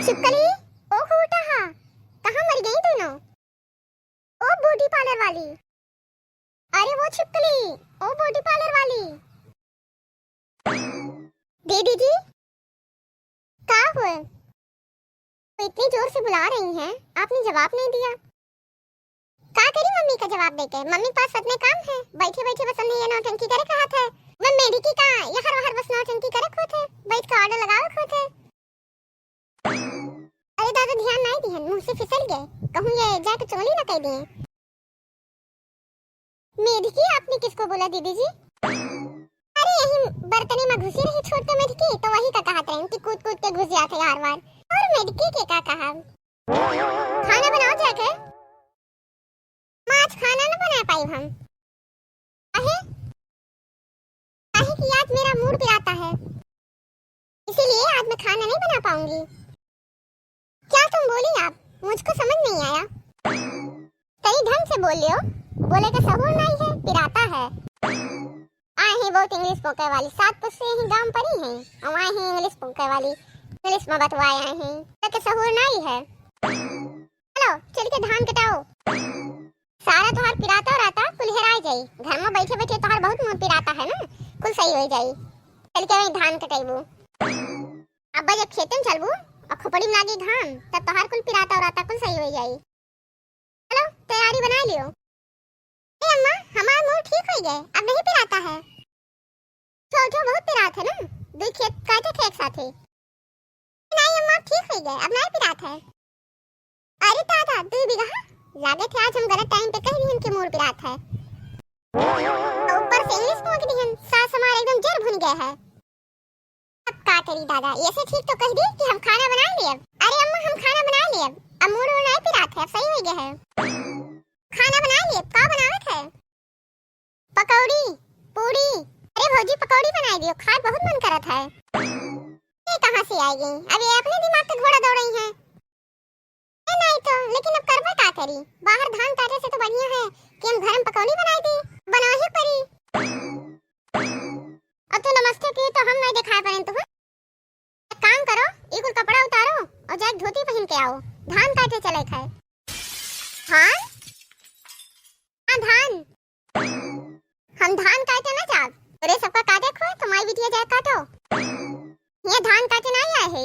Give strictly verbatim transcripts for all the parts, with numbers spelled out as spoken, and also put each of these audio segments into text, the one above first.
छिपकली, ओ खूटा हा, कहाँ मर गई दोनों? ओ ब्यूटी पार्लर वाली, अरे वो छिपकली, ओ ब्यूटी पार्लर वाली। दीदी जी, का हुए? वो इतनी जोर से बुला रही हैं, आपने जवाब नहीं दिया। का करी मम्मी का जवाब देके? मम्मी के पास सत में काम है, बैठे बैठे बस हमने ये नौटंकी करे कहा थे। मैं मेढकी का यहाँ वहाँ बस नौटंकी करे खो थे, बैठ के ऑर्डर लगावे खो थे। अरे दादा, ध्यान नहीं दिहन, मुंह से फिसल गए, कहूँ ये जाके चोली न कह दिए। मेढकी, आपने किसको बोला दीदी जी? अरे यही बर्तनी में घुसी रही छोट के मेढकी, तो वही का कहत रही कि कूद कूद के घुस जाते हर बार। और मेढकी के का कहा? खाना बनाओ जाके। मैं आज खाना न बना पाई हम। काहे? काहे कि आज मेरा मूड पिराता है, इसीलिए आज मैं खाना नहीं बना पाऊंगी। क्या तुम बोली आप? मुझको समझ नहीं आया। सही ढंग से बोल लियो, बोले का सहूर नहीं है, पिराता है। आए हैं बहुत इंग्लिश पोके वाली, सात पुस्ते ही गांव परी हैं, और आए हैं इंग्लिश पोके वाली, इंग्लिश में बतवाए आए हैं, तो के सहूर नहीं है। चलो चल के धान कटाओ, सारा तोहार पिराता रहता कुल हेराय जाई। घर में बैठे बैठे तोहार बहुत मुंह पिराता है ना, कुल सही हो जाई। चल के वही धान कटाइबू। अब जब खेते में चलबू और खोपड़ी में लागी घाम, तब तोहार कुल पिराता रहता कुल सही हो जाई। चलो तैयारी बना लियो। ए अम्मा, हमार मुंह ठीक हो गए, अब नहीं पिराता है। छोट हो बहुत पिरात है ना, दो खेत काटे थे एक साथे। नहीं अम्मा, ठीक हो गए, अब नहीं पिरात है। अरे दादा, दो बीघा लागे थे, आज हम गलत टाइम पे कह दिहन कि मूड पिरात है। ऊपर से इंग्लिश बोल दिहन, सास हमारे एकदम जर भुन गए है। अब का करी दादा, ऐसे ठीक तो कह दी कि हम खाना बना लिए। अरे अम्मा, हम खाना बना लिए, अब मूड उड़ नहीं पिरात है, अब सही हो गया है। खाना बना लिए, का बनावे थे? पकौड़ी, पूरी। अरे भौजी, पकौड़ी बनाई दियो, खाए बहुत मन करत है। ये कहाँ से आएगी? अब ये अपने दिमाग के घोड़ा दौड़ाई है। ए, नहीं तो, लेकिन अब करबे का करी? बाहर धान काटे से तो बढ़िया है कि हम घर में पकौड़ी बनाई दी, बनाही पड़ी। अब तो नमस्ते की तो हम नहीं दिखाई पड़े तुम्हें। एक काम करो, ई कुल कपड़ा उतारो और जाके धोती पहन के आओ, धान काटे चले खाए। धान? हाँ, धान। हम धान काटे ना जाब, तोरे सबका काटे खोए, तुम्हारी बिटिया जाए काटो। ये धान काटे ना आए है।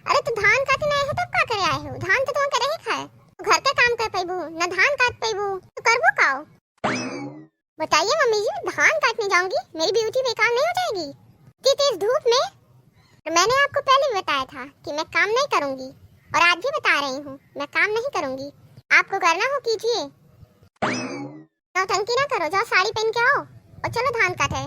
अरे, तो धान काटे ना आए है, तब का करे आए हो? धान तो तुम करे ही खाए, घर के काम कर पैबू, ना धान काट पैबू, तो करबो काओ? बताइए मम्मी जी, धान काटने जाऊंगी, मेरी ब्यूटी बेकार नहीं हो जाएगी? इतनी तेज धूप में? और मैंने आपको पहले भी बताया था कि मैं काम नहीं करूंगी, और आज भी बता रही हूँ, मैं काम नहीं करूंगी। आपको करना हो कीजिए, नौटंकी ना करो, जाओ साड़ी पहन के आओ और चलो धान काटे।